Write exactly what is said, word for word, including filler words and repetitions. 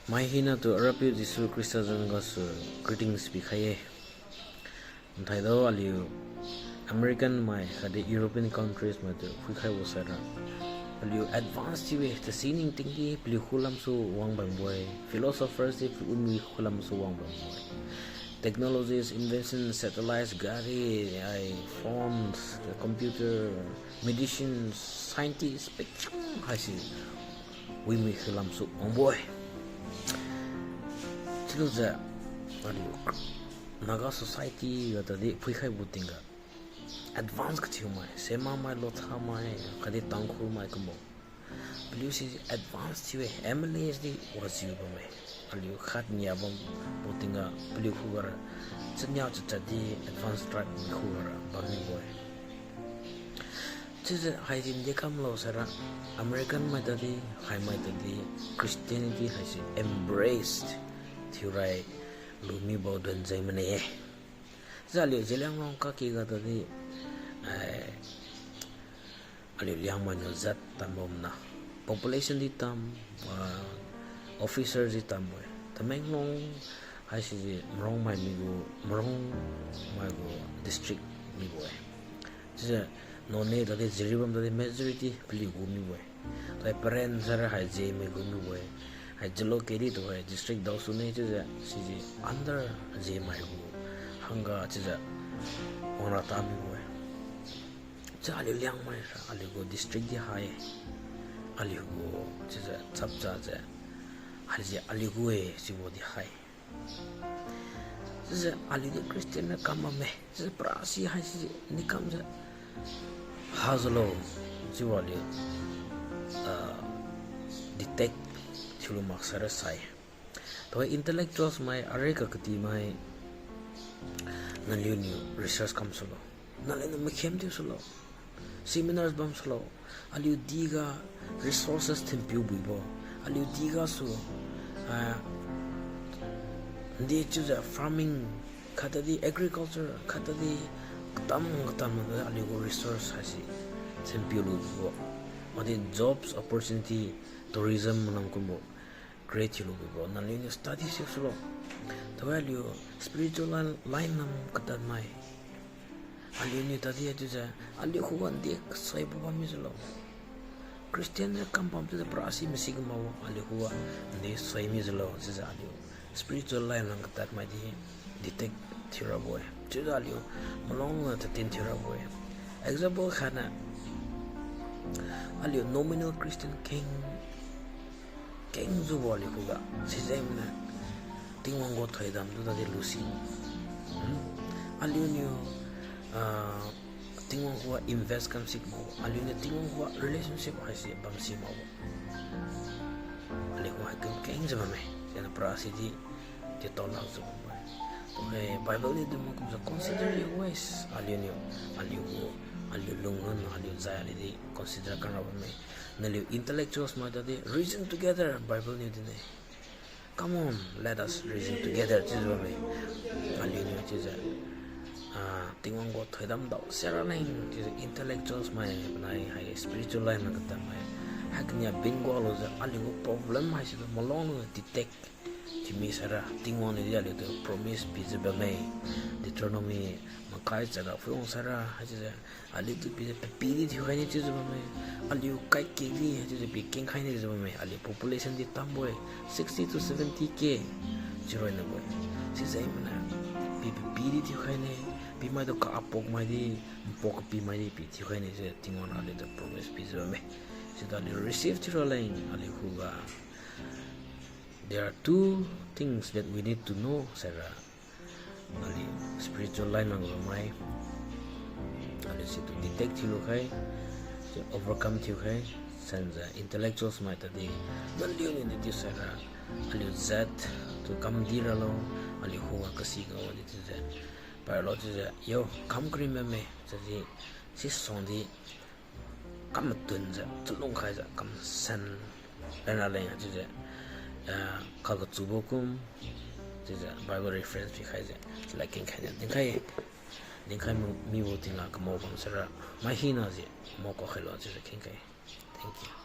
Mai hina tu Arapiu Jesu Khrista zan gasu greetings pikhai-e. Nthaidao aliu American mai khatdi European countries maitu phuikhaibo saira, paliu advance thiu-e, tasi ningtingdi paliu khulamsu wangbambo-e, philosophers di paliu umi khulamsu wangbambo-e. Technologies, inventions, satellites, gari, ai, phones, computer, medicines, scientists, pekhiang haise wimui khulamsu wangbo-e. Chiulujiu aliu Naga society ga tadi phuikhaibo tingga advance kathiumai, Sema mai, Lotha mai, khatdi Tangkhul mai kumbo, paliu si advance thiu-e, M L As di wajiu bamme. Aliu khatnia bambo tingga paliu khuga ra chania chachat di advance tribe mai khuga ra bammibo-e. Chiujiu haidi nde kamlo saira, American mai tadi, haimai tadi Christianity haise embraced thiurai lumibo duan jeng mane-e. Chiujiu aliu Zeliangrong kaki ga tadi, eh, aliu Liangmai niu jat tambomna, population di tam, ah, officers di tambo-e. Tamenglong haisidi Marongmai migu, Marongmai gu district mibo-e. Chiujiu Noney tadi Jiribam tadi majority paliu gu mibo-e. Tuhoi Peren saira hai Zemai gu mibo-e. Hai Jalukie di tuhoi district daosune chiujiu sidi under Zemai gu hangga chiujiu wangra ta mibo-e. Chiujiu aliu Liangmai ra aliu gu district di hai, aliu gu chiujiu chapchajiu haise aliu gu-e chiubo di hai. Chiujiu aliu di Christian ra kam bamme. Chiujiu parasi haisi di kamjiu hajiulo chiubo aliu, ah, detect thiulu maksaira sai. Tuhoi intellectuals mai, areka kati mai, naliuniu research kamsulo. Naliuniu makhem thiusulo. Seminars bamsulo. Aliu diga resources thinpiu buibo, aliu digasu, ah, nde chiujiu farming, khatdi agriculture, khatdi katam katam aliu gu resource haise thinpiu lubo, wadi jobs opportunity, tourism manam kumbo create thiulubo, naliuniu study thiusulo. Tuhoi aliu spiritual line, line nam katanmai, aliuniu tadi chiujiu aliu khuga nde kasaibo bammi jiulo. Christian ra kam bam chiujiu parasi masi kumbo aliu khuga nde saimi jiulo chiujiu aliu spiritual line nam katanmai di detect thiurabo-e. Chiujiu aliu malong na tatin thiurabo-e. Example khatniu aliu nominal Christian keng kengjiubo aliu khuga sijengniu Tingwang gu thoidam tu tadi lusi, hmm, aliuniu, ah, Tingwang khuga invest kamsi kumbo, aliuniu Tingwang khuga relationship haise bamsi makbo, aliu khuga hai keng kengjiu bamme. Siniu parasi di titao lakjiu bamme. Tuhoi Bible niu dinma kumjiu consider your ways, aliuniu, aliu gu, aliu lunghan, aliu jai aliu di consider kamra bamme. Naliu intellectuals mai tadi reason together, Bible niu din-e. Come on, let us reason together chiujiu bamme. Aliuniu chiujiu, ah, Tingwang gu thoidam dao sira leng chiujiu intellectuals mai panai hai spiritual line na katanmai, haiga nia bingwa lujiu aliu gu problem haisitu malong luniu detect thiumi saira Tingwang niu di aliutu promise pijiu bamme. Deuteronomy makai chaga phuiwang saira haichiujiu aliutu pijiu papi di thiukhai ne chiujiu bamme. Aliu kaikik di haichiujiu pi kengkhai ne chiujiu bamme. Aliu population di tambo-e, sixty to seventy K chiuroi nabo-e. Sijengniu pi papi di thiukhai ne, pi maitu ka apok mai di, npok kapi mai di pi thiukhai ne chiujiu Tingwang niu aliutu promise pijiu bamme. Situ aliu receive thiura leng aliu khuga There are two things that we need to know saira, aliu spiritual line langlo mai, aliu situ detect thiulukhai, si overcome thiukhai, sanjiu intellectuals mai tadi, naliuniu di thiu saira, aliu jat tu kam di ralo, aliu khuga kasi ga di thiujiu, paralo chiujiu, yo, kam karim bamme, chiudi, sisuang di, kam matunjiu, chalungkhaijiu, kam san, lana leng chiujiu, ah, kha kachubo kum, chiujiu Bible reference pikhaijiu, chalad kengkhainiu dinkhai, dinkhai mibo tingga kamao bam saira, mai hinajiu, mao kakhailo chiujiu kengkhai. Thank you.